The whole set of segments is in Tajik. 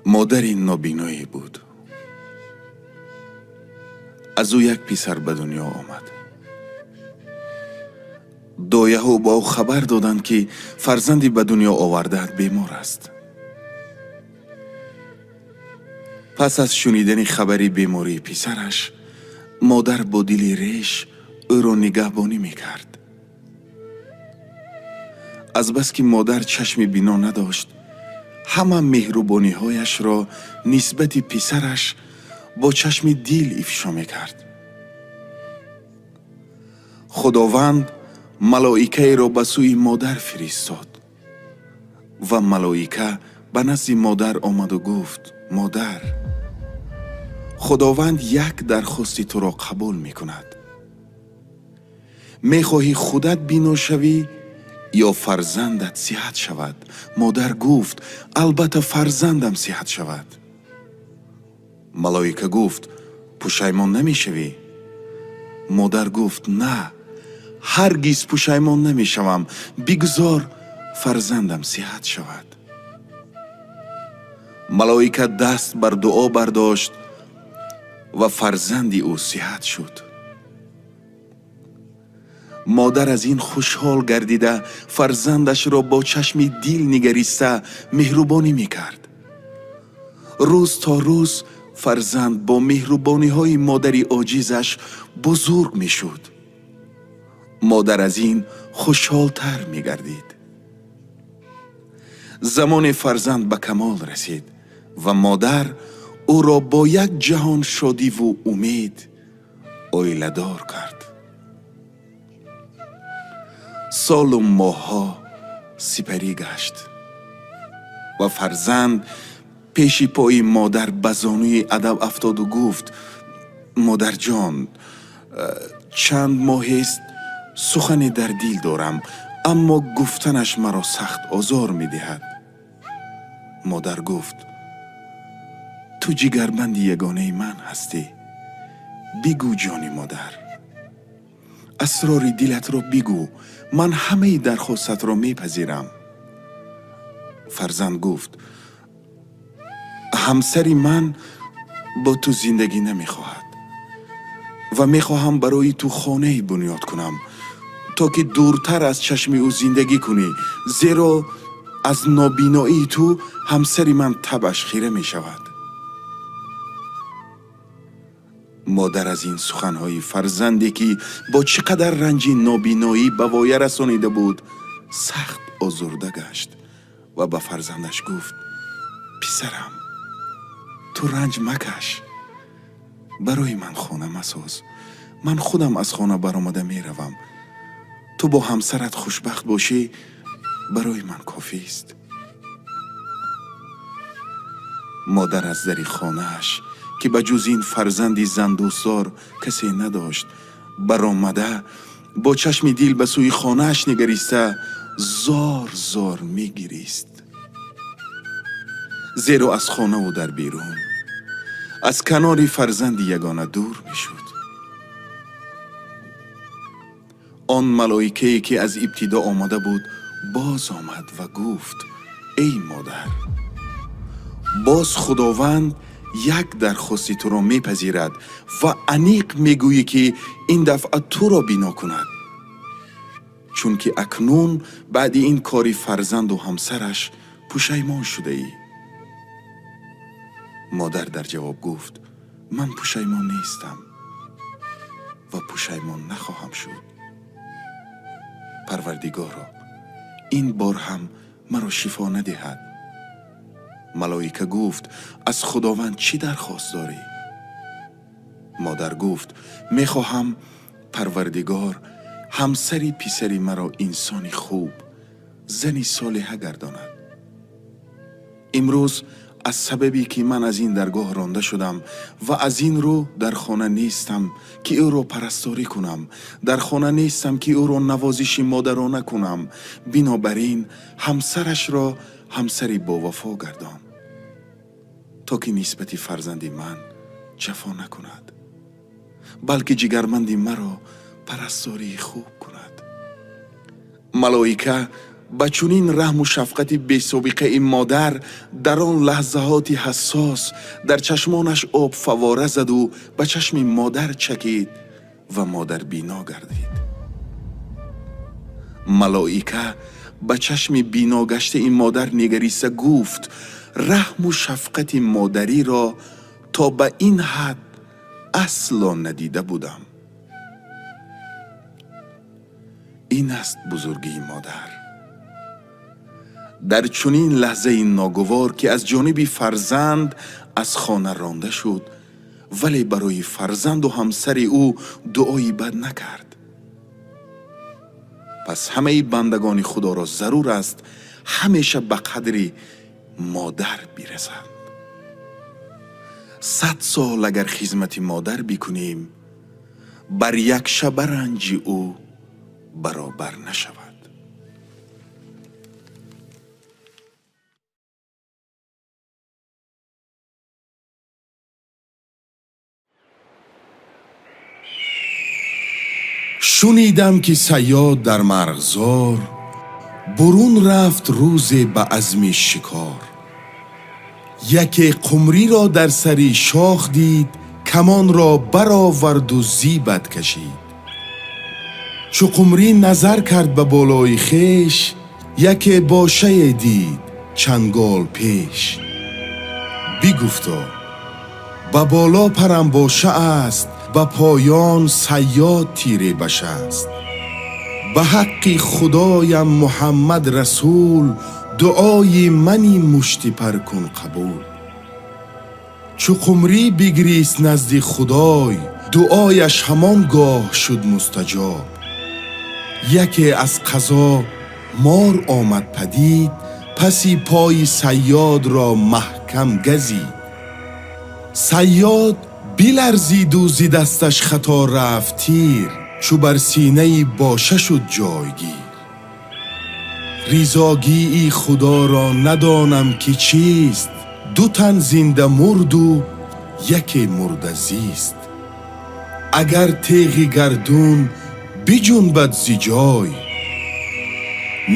Модари нобиное буд. Аз ӯ як писар ба дунё омад. Дояҳо ба ӯ хабар доданд, ки фарзанди ба дунё овардаат бемор аст. Пас аз шунидани хабари бемории писараш, модар бо дили реш ӯро нигаҳбонӣ мекард. Азбаски модар чашми бино надошт, ҳама меҳрубониҳояшро нисбати писараш бо чашми дил ифшо мекард. Худованд малоикаеро ба сӯи модар фиристод ва малоика ба назди модар омаду гуфт: «Модар, Худованд як дархости туро қабул мекунад. Мехоҳӣ худат бино шавӣ ё фарзандат сиҳат шавад?» Модар гуфт: «Албатта, фарзандам сиҳат шавад». Малоика гуфт: «Пушаймон намешавӣ?» Модар гуфт: «На, ҳаргиз пушаймон намешавам. Бигузор фарзандам сиҳат шавад». Малоика даст бар дуо бардошт ва фарзанди ӯ сиҳат шуд. Модар аз ин хушҳол гардида, фарзандашро бо чашми дил нигариста меҳрубонӣ мекард. Рӯз то рӯз фарзанд бо меҳрубониҳои модари оҷизаш бузург мешуд. Модар аз ин хушҳолтар мегардид. Замоне фарзанд ба камол расид ва модар ӯро бо як ҷаҳон шодиву умед оиладор кард. Солу моҳҳо сипарӣ гашт ва фарзанд пеши пои модар ба зонуи адаб афтоду гуфт: «Модарҷон, чанд моҳест сухане дар дил дорам, аммо гуфтанаш маро сахт озор медиҳад». Модар гуфт: «Ту ҷигарбанди ягонаи ман ҳастӣ. Бигӯ, ҷони модар, асрори дилатро бигӯ, ман ҳамаи дархостатро мепазирам». Фарзанд гуфт: «Ҳамсари ман бо ту зиндагӣ намехоҳад ва мехоҳам барои ту хонае бунёд кунам, то ки дуртар аз чашми ӯ зиндагӣ кунӣ, зеро аз нобиноии ту ҳамсари ман табъаш хира мешавад». Модар аз ин суханҳои фарзанде, ки бо чӣ қадар ранҷи нобиноӣ ба воя расонида буд, сахт озурда гашт ва ба фарзандаш гуфт: «Писарам, ту ранҷ макаш, барои ман хона масоз, ман худам аз хона баромада меравам. Ту бо ҳамсарат хушбахт бошӣ, барои ман кофист». Модар аз дари хонааш, ки ба ҷуз ин фарзанди зандӯстдор касе надошт, баромада, бо чашми дил ба сӯи хонааш нигариста, зор зор мегирист, зеро аз хонаву дар берун, аз канори фарзанди ягона дур мешуд. Он малоикае, ки аз ибтидо омада буд, боз омад ва гуфт: «Эй модар, боз Худованд як дархости туро мепазирад ва аниқ мегӯӣ, ки ин дафъа туро бино кунад, чунки акнун баъди ин кори фарзанду ҳамсараш пушаймон шудаӣ». Модар дар ҷавоб гуфт: «Ман пушаймон нестам ва пушаймон нахоҳам шуд. Парвардигоро, ин бор ҳам маро шифо надиҳад». Малоика гуфт: «Аз Худованд чӣ дархост дорӣ?» Модар гуфт: «Мехоҳам Парвардигор ҳамсари писари маро инсони хуб, зани солиҳа гардонад. Имрӯз аз сабабе, ки ман аз ин даргоҳ ронда шудам ва аз ин рӯ дар хона нестам, ки ӯро парасторӣ кунам, дар хона нестам, ки ӯро навозиши модарона кунам, бинобар ин ҳамсарашро ҳамсари бовафо гардон, то ки нисбати фарзанди ман ҷафо накунад, балки ҷигарбанди маро парастории хуб кунад». Малоика Ба чунин раҳму шафқати бесобиқаи модар дар он лаҳзаҳоти ҳассос дар чашмонаш об фаввора заду ба чашми модар чакид ва модар бино гардид. Малоика ба чашми бино гаштаи модар нигариста гуфт: раҳму шафқати модариро то ба ин ҳад асло надида будам. Ин аст бузургии модар. Дар чунин лаҳзаи ногувор, ки аз ҷониби фарзанд аз хона ронда шуд, вале барои фарзанду ҳамсари ӯ дуои бад накард. Пас ҳамаи бандагони Худоро зарур аст ҳамеша ба қадри модар бирасанд. 100 сол агар хизмати модар бикунем, бар як шаба ранҷи ӯ баробар нашавад. Шунидам, ки Сайёд дар марғзор бурун рафт рӯзе ба азми шикор. Яке қумриро дар сари шох дид, камонро бароварду зибат кашид. Чу қумрӣ назар кард ба болои хеш, яке бошае дид чангол пеш. Бигуфто: ба боло парам боша аст, ба поён Сайёд тире баш аст. Ба ҳаққи Худоям Муҳаммад расул, дуои мани мушти пар кун қабул. Чу қумрӣ бигрист назди Худой, дуояш ҳамон гоҳ шуд мустаҷоб. Яке аз қазо мор омад падид, паси пои Сайёдро маҳкам газид. Сайёд биларзиду зи дасташ хато рафт тир, чу бар синаи боша шуд ҷойгир. Ризогии Худоро надонам ки чист, ду тан зинда мурду яке мурда зист. Агар теғи гардун биҷунбад зи ҷой,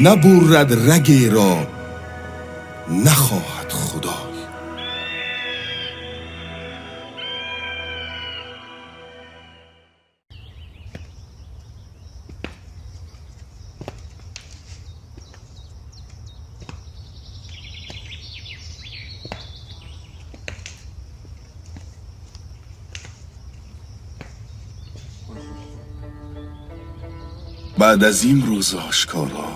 набуррад рагеро нахоҳад Худой. Баъд аз имрӯз ошкоро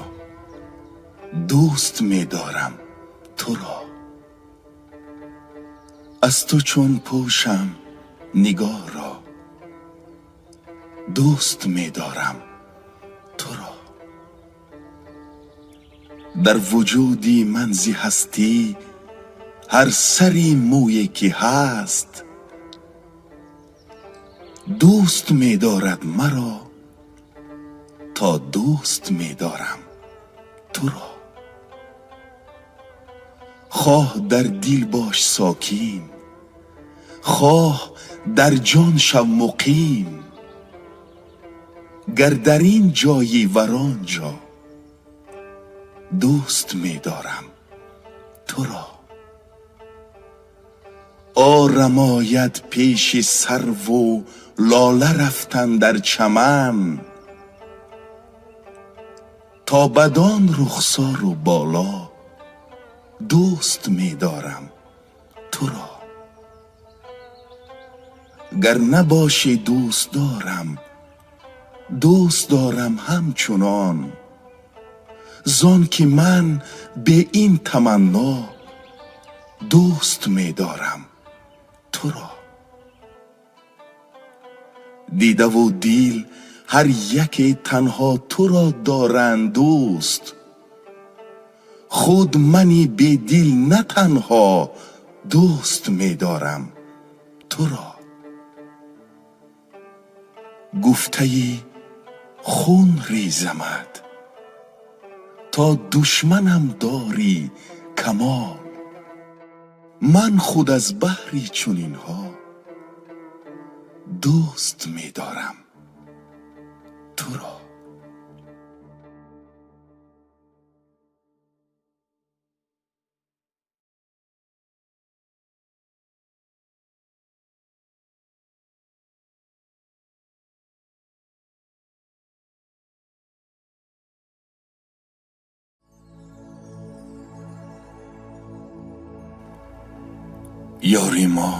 дӯст медорам туро. Аз ту чун пӯшам нигоҳро, дӯст медорам туро. Дар вуҷуди ман зи ҳастӣ ҳар сари мӯе ки ҳаст, дӯст медорад маро то дӯст медорам туро. Хоҳ дар дил бош сокин, хоҳ дар ҷон шав муқим, гар дар ин ҷойи вар он ҷо дӯст медорам туро. Орамояд пеши сарву лола рафтан дар чаман, то бадон рухсору боло дӯст медорам туро. Гар набошӣ дӯст дорам, дӯст дорам ҳамчунон, зон ки ман бе ин таманно дӯст медорам туро. Дидаву дил ҳар яке танҳо туро доранд дӯст, худ мани бедил на танҳо дӯст медорам туро. Гуфтаи хун резамад то душманам дорӣ камол, ман худ аз баҳри чунинҳо дӯст медорам туро. Ёри мо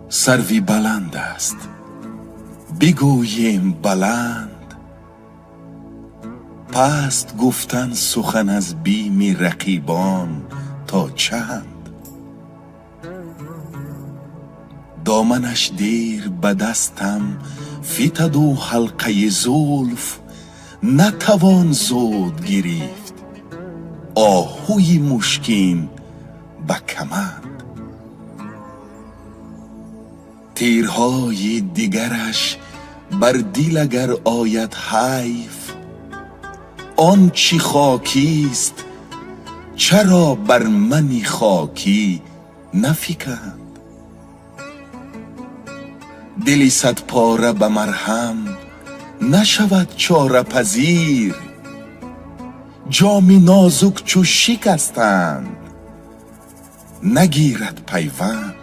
сарви баланд аст, бигӯем баланд. Паст гуфтан сухан аз бими рақибон то чанд? Доманаш дер ба дастам фитаду ҳалқаи зулф натавон зуд гирифт оҳуи мушкин ба каманд. Тирҳои дигараш бар дил агар ояд ҳайф, он чӣ хокист чаро бар мани хокӣ нафиканд? Дили садпора ба марҳам нашавад чорапазир, ҷоми нозук чу шикастанд нагирад пайванд.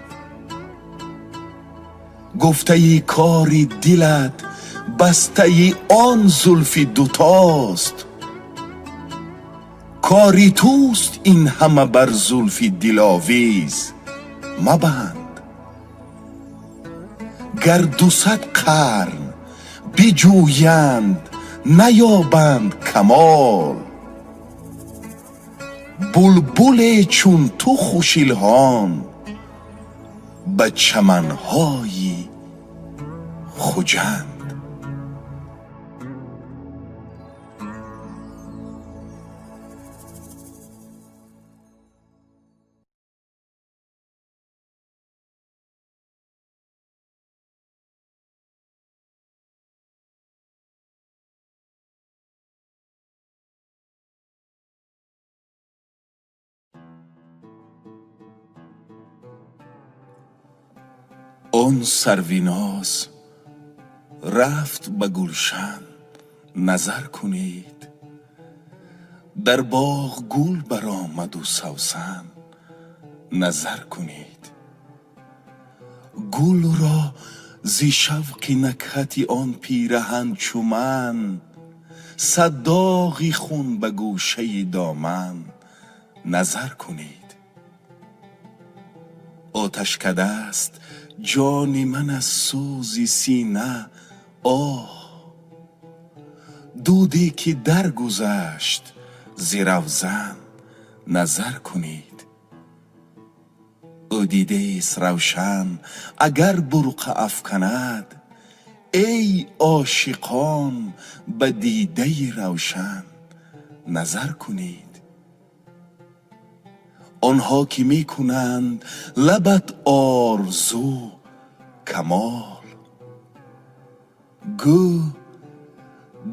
Гуфтаи кори дилат бастаи он зулфи дутост, кори туст ин ҳама бар зулфи диловез мабанд. Гар 200 қарн биҷӯянд наёбанд камол, булбуле чун ту хушилҳон ба чаманҳои Хуҷанд. Он сарвиноз рафт ба гулшан назар кунед, дар боғ гул баромаду савсан назар кунед. Гулро зи шавқи накҳати он пираҳан чу ман, сад доғи хун ба гӯшаи доман назар кунед. Оташкадаст ҷони ман аз сӯзи сина, оҳ, дуде ки даргузашт зи равзан назар кунед. Ӯ дидест равшан агар бурқа афканад, эй ошиқон ба дидаи равшан назар кунед. Онҳо ки мекунанд лабат орзу камол, гӯ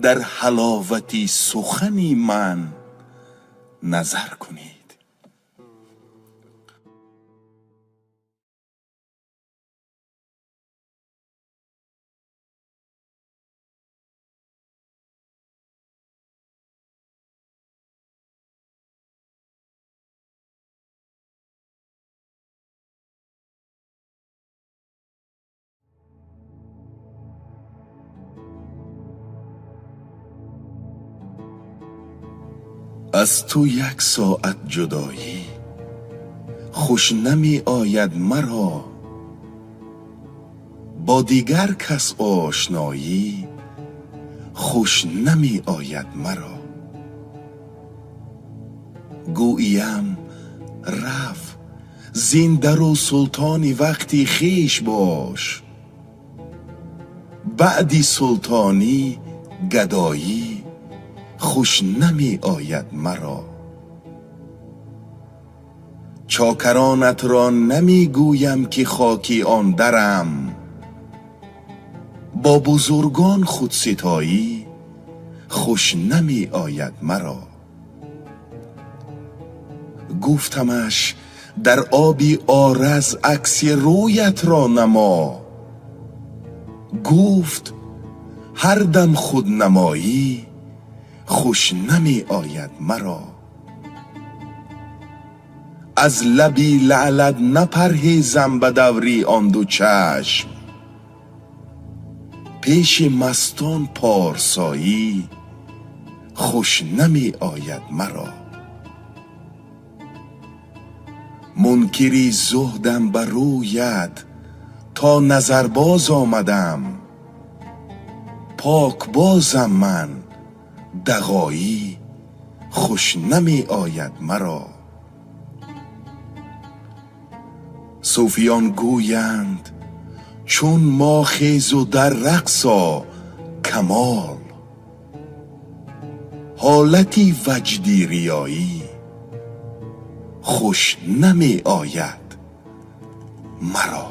дар ҳаловати сухани ман назар кунед. Аз ту як соат ҷудоӣ хуш намеояд маро, бо дигар кас ошноӣ хуш намеояд маро. Гӯям рав зиндару султони вақти хеш бош, баъди султонӣ гадоӣ хуш намеояд маро. Чокаронатро намегӯям ки хоки он дарам, бо бузургон худситоӣ хуш намеояд маро. Гуфтамаш дар оби ораз акси рӯятро намо, гуфт ҳар дам худнамоӣ хуш намеояд маро. Аз лаби лаълат напарҳезам ба даври он ду чашм, пеши мастон порсоӣ хуш намеояд маро. Мункири зуҳдам ба рӯят то назарбоз омадам, покбозам ман, дағоӣ хуш намеояд маро. Сӯфиён гӯянд чун мо хезу дар рақс о камол, ҳолати ваҷди риёӣ хуш намеояд маро.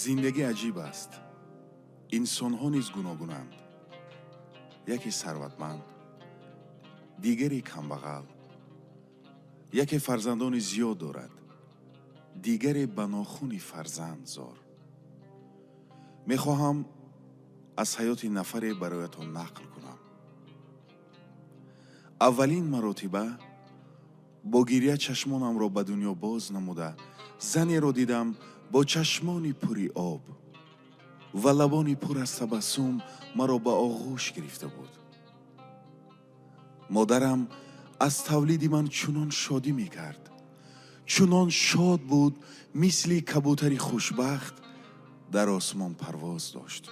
Зиндагӣ аҷиб аст. Инсонҳо низ гуногунанд. Яке сарватманд, дигаре камбағал, яке фарзандони зиёд дорад, дигаре ба нохуни фарзанд зор. Мехоҳам аз ҳаёти нафаре бароятон нақл кунам. Аввалин маротиба бо гирья чашмонамро ба дунё боз намуда занеро дидам бо чашмони пури об ва лабони пур аз табассум маро ба оғӯш гирифта буд. Модарам аз тавлиди ман чунон шодӣ мекард, чунон шод буд, мисли кабутари хушбахт дар осмон парвоз дошт.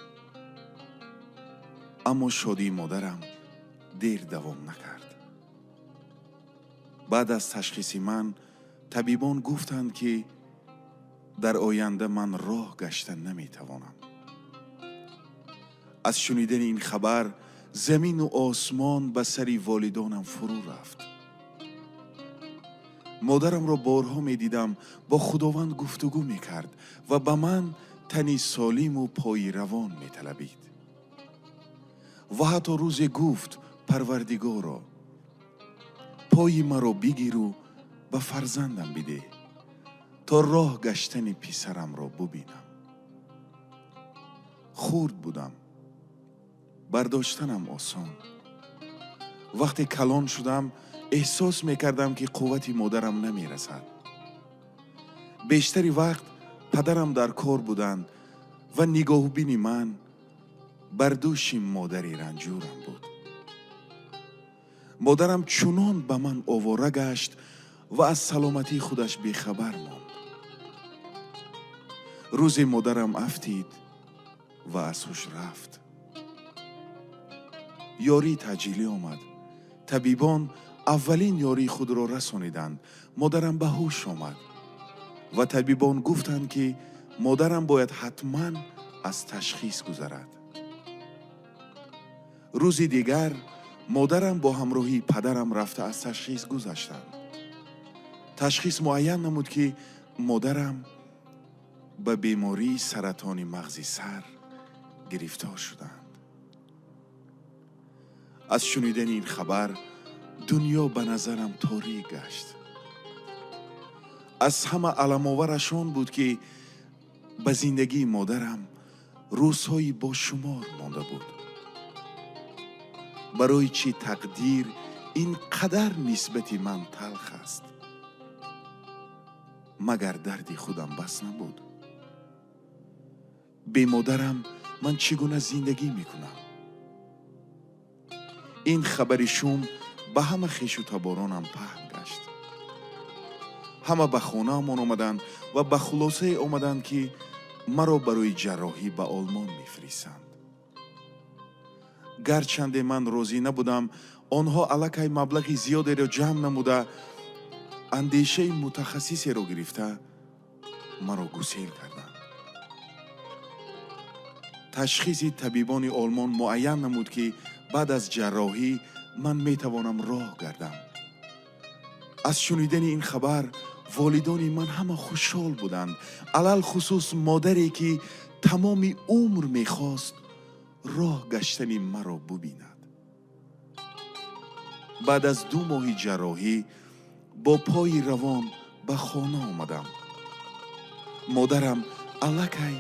Аммо шодии модарам дер давом накард. Баъд аз ташхиси ман табибон гуфтанд, ки дар оянда ман роҳ гашта наметавонам. Аз шунидани ин хабар замину осмон ба сари волидонам фурӯ рафт. Модарамро борҳо медидам, бо Худованд гуфтугӯ мекард ва ба ман тани солиму пои равон металабид. Ва ҳатто рӯзе гуфт: Парвардигоро, пои маро бигиру ба фарзандам бидеҳ, то роҳ гаштани писарамро бубинам. Хурд будам, бардоштанам осон. Вақте калон шудам, эҳсос мекардам, ки қуввати модарам намерасад. Бештари вақт падарам дар кор буданд ва нигоҳубини ман бар дӯши модари ранҷурам буд. Модарам чунон ба ман овора гашт ва аз саломатии худаш бехабар монд. Рӯзе модарам афтид ва аз ҳуш рафт. Ёрии таъҷилӣ омад. Табибон аввалин ёрии худро расониданд. Модарам ба ҳуш омад ва табибон гуфтанд, ки модарам бояд ҳатман аз ташхис гузарад. Рӯзи дигар модарам бо ҳамроҳии падарам рафта аз ташхис гузаштанд. Ташхис муайян намуд, ки модарам ба бемории саратони мағзи сар гирифтор шуданд. Аз шунидани ин хабар дунё ба назарам торик гашт. Аз ҳама аламовараш он буд, ки ба зиндагии модарам рӯзҳои бошумор монда буд. Барои чӣ тақдир ин қадар нисбати ман талх аст? Магар дарди худам бас набуд? Бемодарам ман чӣ гуна зиндагӣ мекунам? Ин хабари шум ба ҳама хешу таборонам паҳн гашт. Ҳама ба хонаамон омаданд ва ба хулосае омаданд, ки маро барои ҷарроҳӣ ба Олмон мефиристанд. Гарчанде ман розӣ набудам, онҳо аллакай маблағи зиёдеро ҷамъ намуда, андешаи мутахассисеро гирифта, маро гусел карданд. Ташхиси табибони Олмон муайян намуд, ки баъд аз ҷарроҳӣ ман метавонам роҳ гардам. Аз шунидани ин хабар волидони ман ҳама хушҳол буданд, алалхусус модаре, ки тамоми умр мехост роҳ гаштани маро бубинад. Баъд аз 2 моҳи ҷарроҳӣ бо пои равон ба хона омадам. Модарам аллакай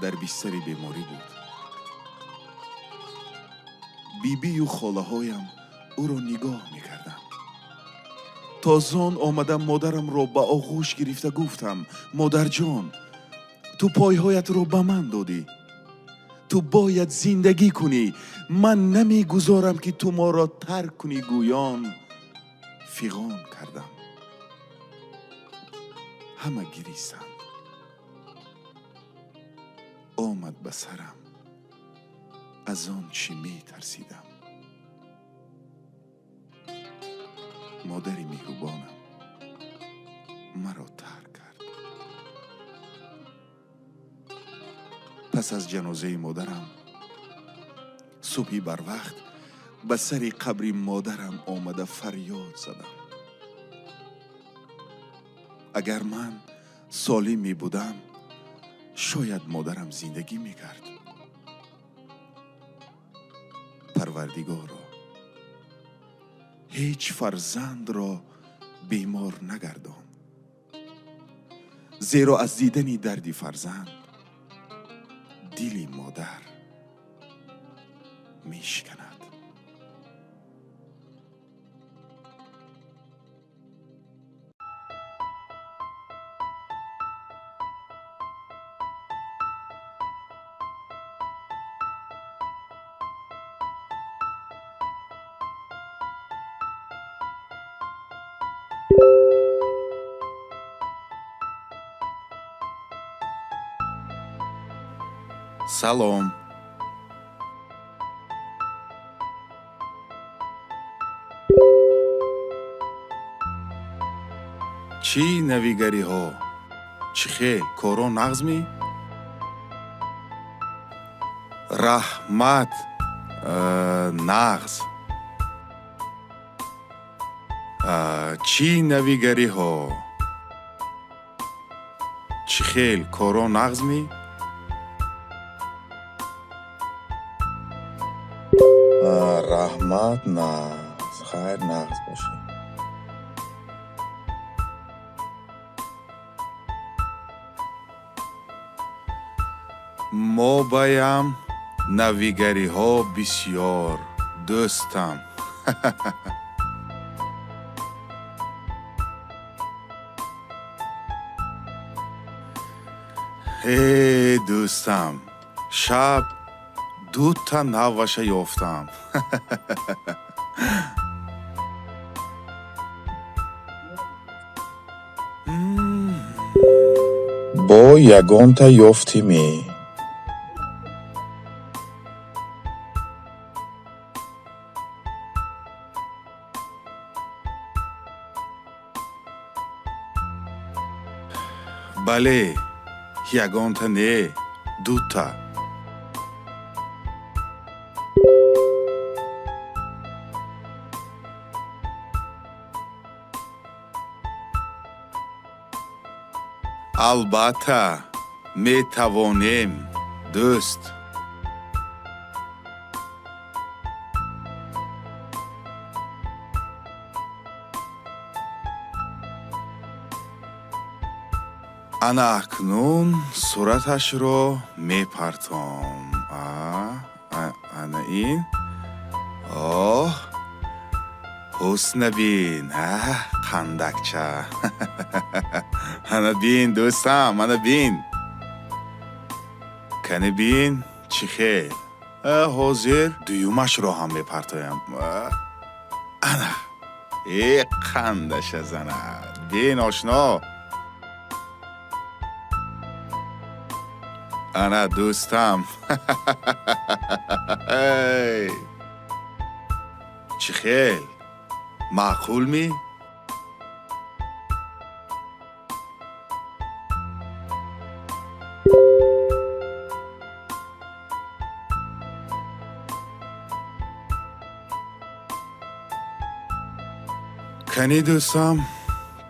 дар бистари беморӣ буд. Бибию холаҳоям ӯро нигоҳ мекарданд. Тозон омада модарамро ба оғӯш гирифта гуфтам: модарҷон, ту пойҳоятро ба ман додӣ. Ту бояд зиндагӣ кунӣ. Ман намегузорам, ки ту моро тарк кунӣ, гӯён фиғон кардам. Ҳама гиристанд. Омад ба сарам аз он чӣ метарсидам. Модари меҳрубонам маро тарк кард. Пас аз ҷанозаи модарам субҳи барвақт ба сари қабри модарам омада фарёд задам. Агар ман солим мебудам, шояд модарам зиндагӣ мекард. Парвардигоро, ҳеҷ фарзандро бемор нагардон, зеро аз дидани дарди фарзанд дили модар мешиканад. Салом. Чӣ навигариҳо? Чӣ хел коро нағзмӣ? Раҳмат, нағз. Чӣ навигариҳо? Чӣ хел коро нағзмӣ? Раҳмат, нағз. Хайр, нағз бошӣ. Мо баям навигариҳо бисёр, дӯстам. Э, дӯстам, шаб дута наваша ёфтам. Бо ягонта ёфтимӣ? Бале, ягонта не, дута. Албатта, метавонем, дӯст. Ана акнун сураташро мепартом. Ана ин. Оҳ, ҳусна бин, қандакча. Ана бин, дӯстам, ана бин. Кани бин, чӣ хел. Ҳозир дуюмашро ҳам мепартоям. Ана. Э, қандаша занад. Бин, ошно. Ана, дӯстам. Чӣ хел? Маъқул мӣ? Кани, дӯстам,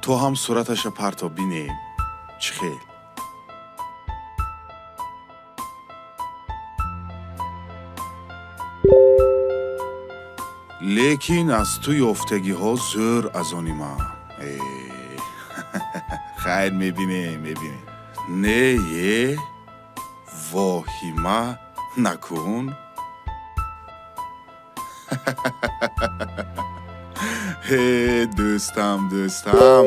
ту ҳам сураташа парто бинем. Чӣ хел? Лекин аз ту ёфтагиҳо зӯр аз они ман. Хайр, мебинем, мебинем. Не, е, воҳима накун. Ҳе, дӯстам, дӯстам.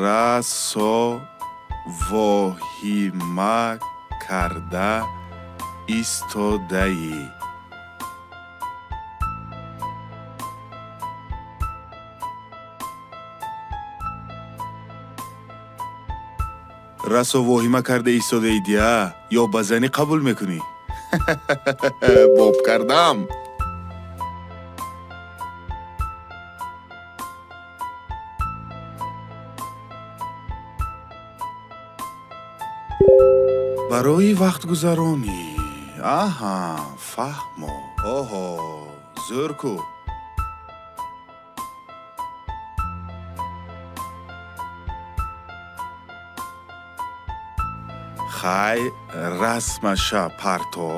Расо воҳима карда истодаӣ. Расо воҳима карда истодаӣ дия, ё ба занӣ қабул мекунӣ? Боб кардам. Барои вақтгузаронӣ. Аҳа, фаҳмо. Оҳо, зӯр ку. Хай, расмаша парто.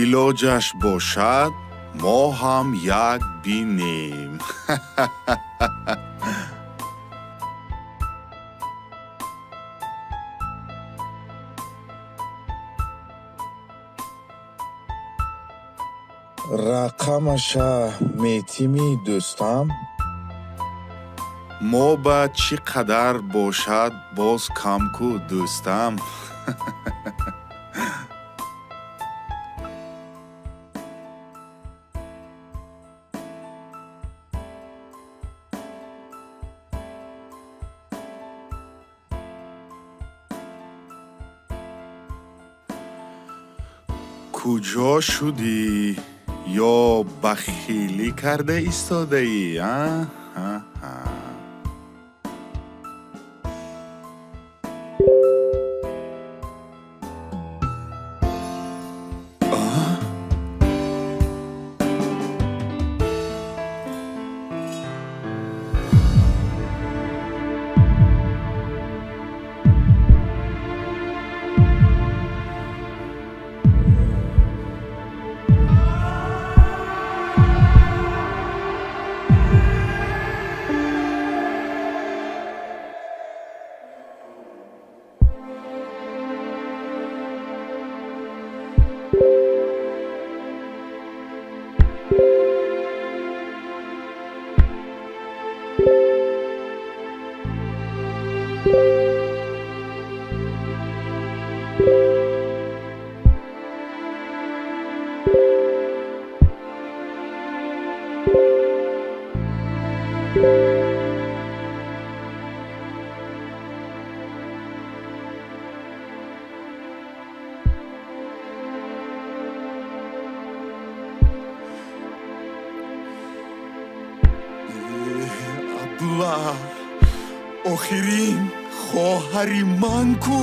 Илоҷаш бошад, мо ҳам як бинем. Рақамаша метимӣ, дӯстам? Мо ба чӣ қадар бошад, боз кам ку, дӯстам. Куҷо шудӣ? Ё бахилӣ карда истодаӣ? А? Абла, охирин хоҳари ман ку?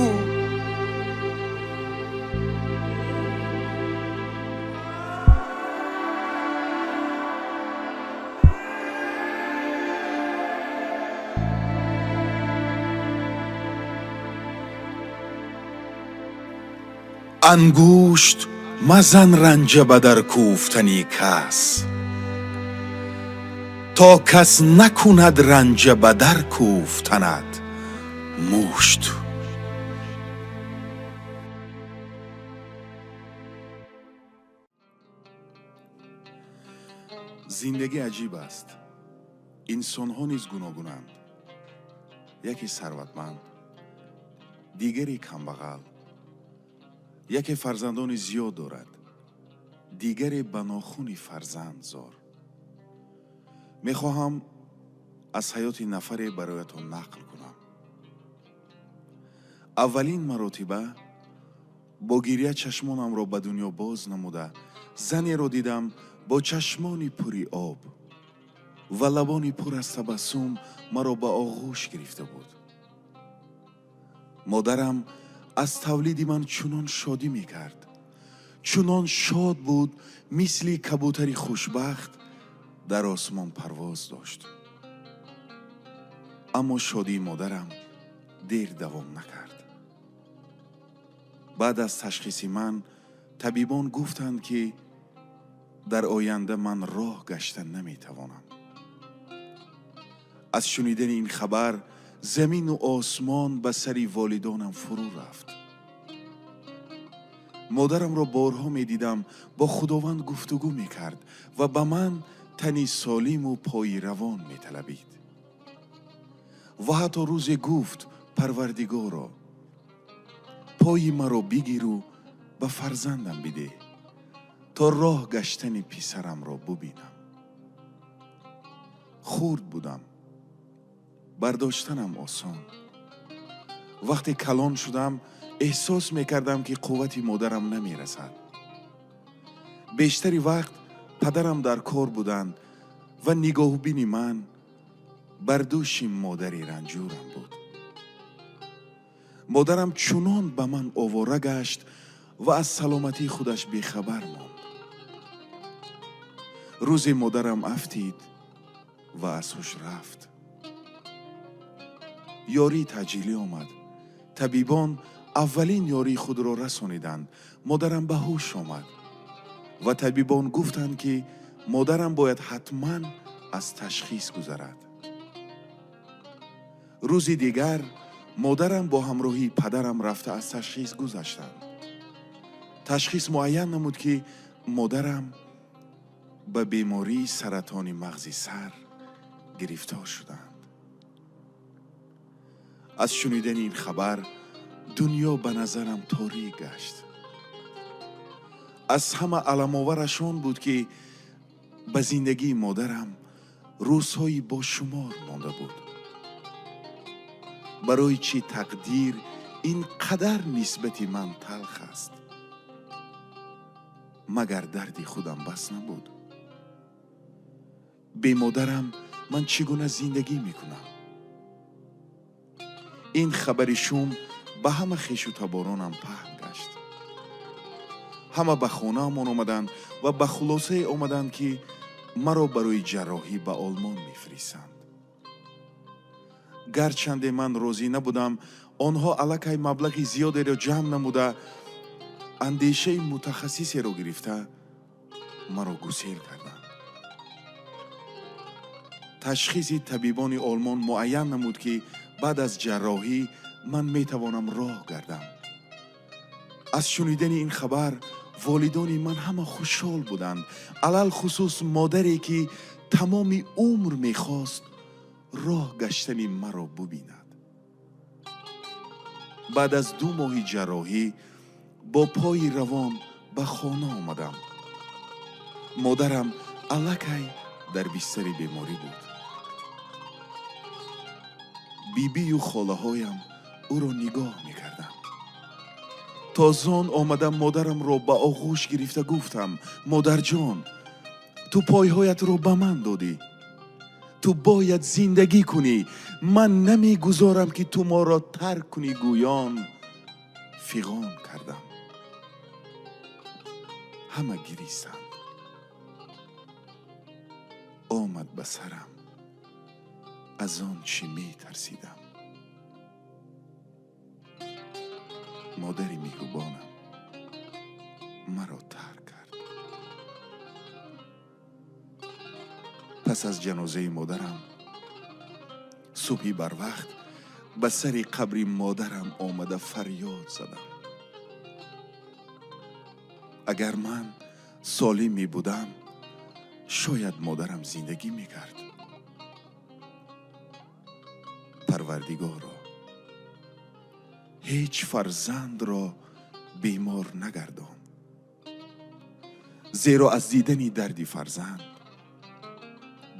Ангушт мазан ранҷа ба дар кӯфтани кас, то кас накунад ранҷа ба дар кӯфтанат мушт. Зиндагӣ аҷиб аст. Инсонҳо низ гуногунанд. Яке сарватманд, дигаре камбағал, яке фарзандони зиёд дорад, дигаре ба нохуни фарзанд зор. Мехоҳам аз ҳаёти нафаре бароятон нақл кунам. Аввалин маротиба бо гиря чашмонамро ба дунё боз намуда, занеро дидам бо чашмони пури об ва лабони пур аз табассум маро ба оғӯш гирифта буд. Модарам аз тавлиди ман чунон шодӣ мекард, чунон шод буд, мисли кабутари хушбахт дар осмон парвоз дошт. Аммо шодии модарам дер давом накард. Баъд аз ташхиси ман табибон гуфтанд, ки дар оянда ман роҳ гашта наметавонам. Аз шунидани ин хабар замину осмон ба сари волидонам фурӯ рафт. Модарамро борҳо медидам, бо Худованд гуфтугӯ мекард ва ба ман тани солиму пои равон металабид. Ва ҳатто рӯзе гуфт: Парвардигоро, пои маро бигиру ба фарзандам бидеҳ, то роҳ гаштани писарамро бубинам. Хурд будам, бардоштанам осон. Вақте калон шудам, эҳсос мекардам, ки қуввати модарам намерасад. Бештари вақт падарам дар кор буданд ва нигоҳубини ман бар дӯши модари ранҷурам буд. Модарам чунон ба ман овора гашт ва аз саломатии худаш бехабар монд. Рӯзе модарам афтид ва аз ҳуш рафт. Ёрии таъҷилӣ омад. Табибон аввалин ёрии худро расониданд. Модарам ба ҳуш омад ва табибон гуфтанд, ки модарам бояд ҳатман аз ташхис гузарад. Рӯзи дигар модарам бо ҳамроҳии падарам рафта аз ташхис гузаштанд. Ташхис муайян намуд, ки модарам ба бемории саратони мағзи сар гирифтор шуданд. Аз шунидани ин хабар дунё ба назарам торик гашт. Аз ҳама аламовараш он буд, ки ба зиндагии модарам рӯзҳои бошумор монда буд. Барои чӣ тақдир ин қадар нисбати ман талх аст? Магар дарди худам бас набуд? Бемодарам ман чӣ гуна зиндагӣ мекунам? Ин хабари шум ба ҳама хешу таборонам паҳн гашт. Ҳама ба хонаамон омаданд ва ба хулосае омаданд, ки маро барои ҷарроҳӣ ба Олмон мефиристанд. Гарчанде ман розӣ набудам, онҳо аллакай маблағи зиёдеро ҷамъ намуда, андешаи мутахассисеро гирифта маро гусел карданд. Ташхиси табибони Олмон муайян намуд, ки баъд аз ҷарроҳӣ ман метавонам роҳ гардам. Аз шунидани ин хабар волидони ман ҳама хушҳол буданд, алалхусус модаре, ки тамоми умр мехост роҳ гаштани маро бубинад. Баъд аз 2 моҳи ҷарроҳӣ бо пои равон ба хона омадам. Модарам аллакай дар бистари беморӣ буд. Бибию холаҳоям ӯро нигоҳ мекарданд. Тозон омадам, модарамро ба оғӯш гирифта гуфтам: модарҷон, ту пойҳоятро ба ман додӣ, ту бояд зиндагӣ кунӣ, ман намегузорам, ки ту моро тарк кунӣ. Гӯён фиғон кардам. Ҳама гиристанд. Омад ба сарам аз он чӣ метарсидам. Модари меҳрубонам маро тарк кард. Пас аз ҷанозаи модарам субҳи барвақт ба сари қабри модарам омада фарёд задам: агар ман солим мебудам, шояд модарам зиндагӣ мекард. Парвардигоро, ҳеҷ фарзандро бемор нагардон, зеро аз дидани дарди фарзанд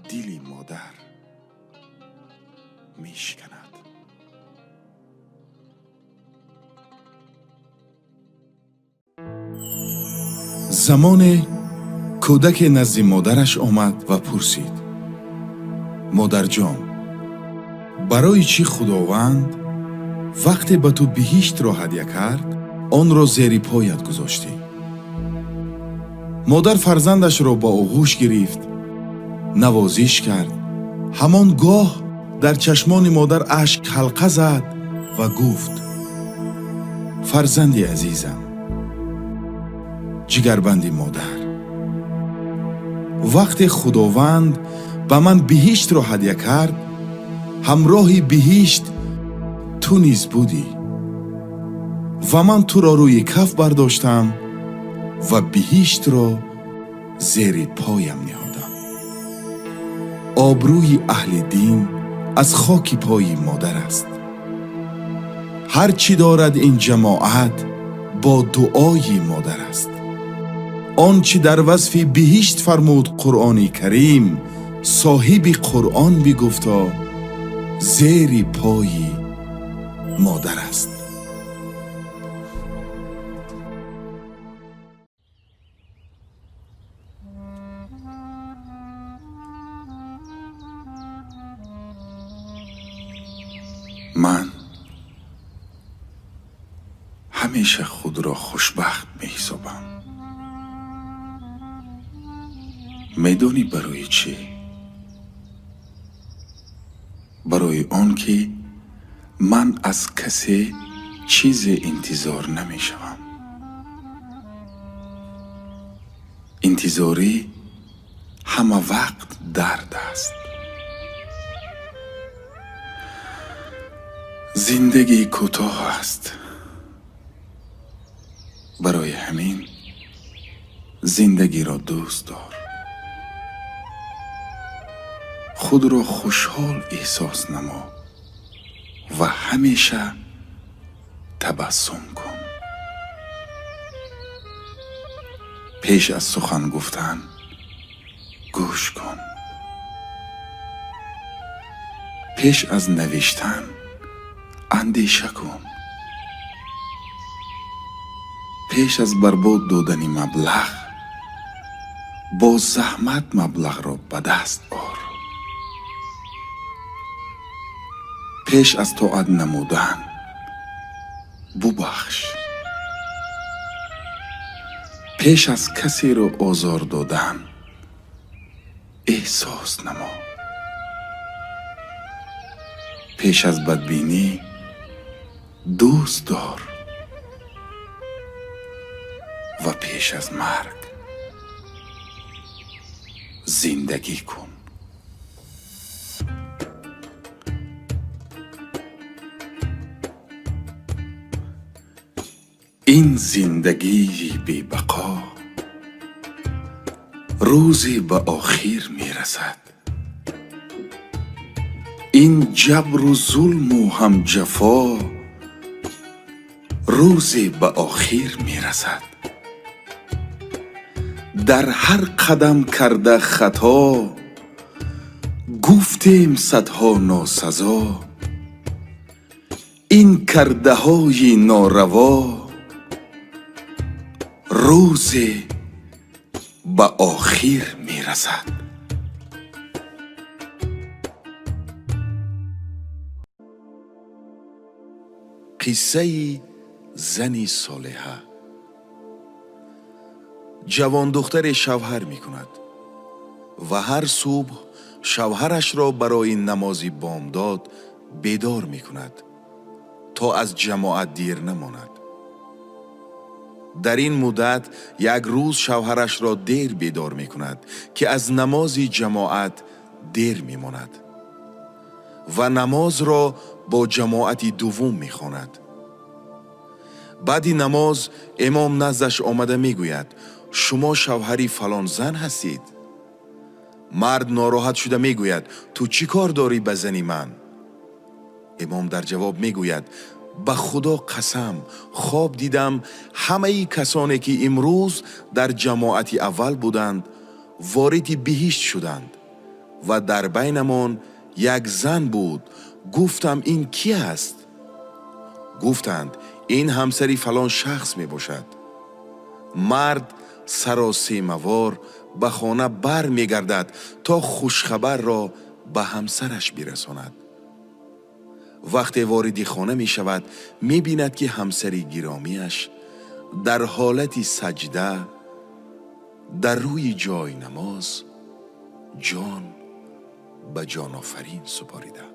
дили модар мешиканад. Замоне кӯдаке назди модараш омад ва пурсид: модарҷон, барои чӣ Худованд вақте ба ту биҳиштро ҳадя кард, онро зери поят гузоштӣ? Модар фарзандашро ба оғӯш гирифт, навозиш кард. Ҳамон гоҳ дар чашмони модар ашк ҳалқа зад ва гуфт: Фарзанди азизам, ҷигарбанди модар, вақте Худованд ба ман биҳиштро ҳадя кард, ҳамроҳи биҳишт ту низ будӣ ва ман туро рӯи каф бардоштам ва биҳиштро зери поям ниҳодам. Обрӯи аҳли дин аз хоки пои модар аст. Ҳар чӣ дорад ин ҷамоат бо дуои модар аст. Он чӣ дар васфи биҳишт фармуд Қуръони Карим, соҳиби Қуръон бигуфто зери пои модар аст. Ман ҳамеша худро хушбахт меҳисобам. Медонӣ барои чӣ? Барои он ки ман аз касе чизе интизор намешавам. Интизорӣ ҳама вақт дард аст. Зиндагӣ кӯтоҳ аст. Барои ҳамин зиндагиро дӯст дор. Худро хушҳол эҳсос намо ва ҳамеша табассум кун. Пеш аз сухан гуфтан гӯш кун. Пеш аз навиштан андеша кун. Пеш аз барбод додани маблағ бо заҳмат маблағро ба даст ор. Пеш аз тоат намудан бубахш. Пеш аз касеро озор додан эҳсос намо. Пеш аз бадбинӣ дӯст дор ва пеш аз марг зиндагӣ кун. Ин зиндагии бебақо рӯзе ба охир мерасад. Ин ҷабру зулму ҳам ҷафо рӯзе ба охир мерасад. Дар ҳар қадам карда хато, гуфтем садҳо носазо. Ин кардаҳои нораво рӯзе ба охир мерасад. Қиссаи зани солиҳа. Ҷавондухтаре шавҳар мекунад ва ҳар субҳ шавҳарашро барои намози бомдод бедор мекунад то аз ҷамоат дир намонад. Дар ин муддат як рӯз шавҳарашро дер бедор мекунад ки аз намози ҷамоат дер мемонад ва намозро бо ҷамоати дуввум мехонад. Баъди намоз имом наздаш омада мегӯяд: шумо шавҳари фалон зан ҳастед? Мард нороҳат шуда мегӯяд: ту чӣ кор дорӣ ба зани ман? Имом дар ҷавоб мегӯяд: ба Худо қасам, хоб дидам ҳамаи касоне ки имрӯз дар ҷамоати аввал буданд вориди биҳишт шуданд ва дар байнамон як зан буд. Гуфтам ин кӣ аст? Гуфтанд ин ҳамсари фалон шахс мебошад. Мард саросемавор ба хона бар мегардад то хушхабарро ба ҳамсараш бирасонад. Вақте вориди хона мешавад, мебинад ки ҳамсари гиромиаш дар ҳолати саҷда дар рӯи ҷойнамоз ҷон ба ҷонофарин супорида.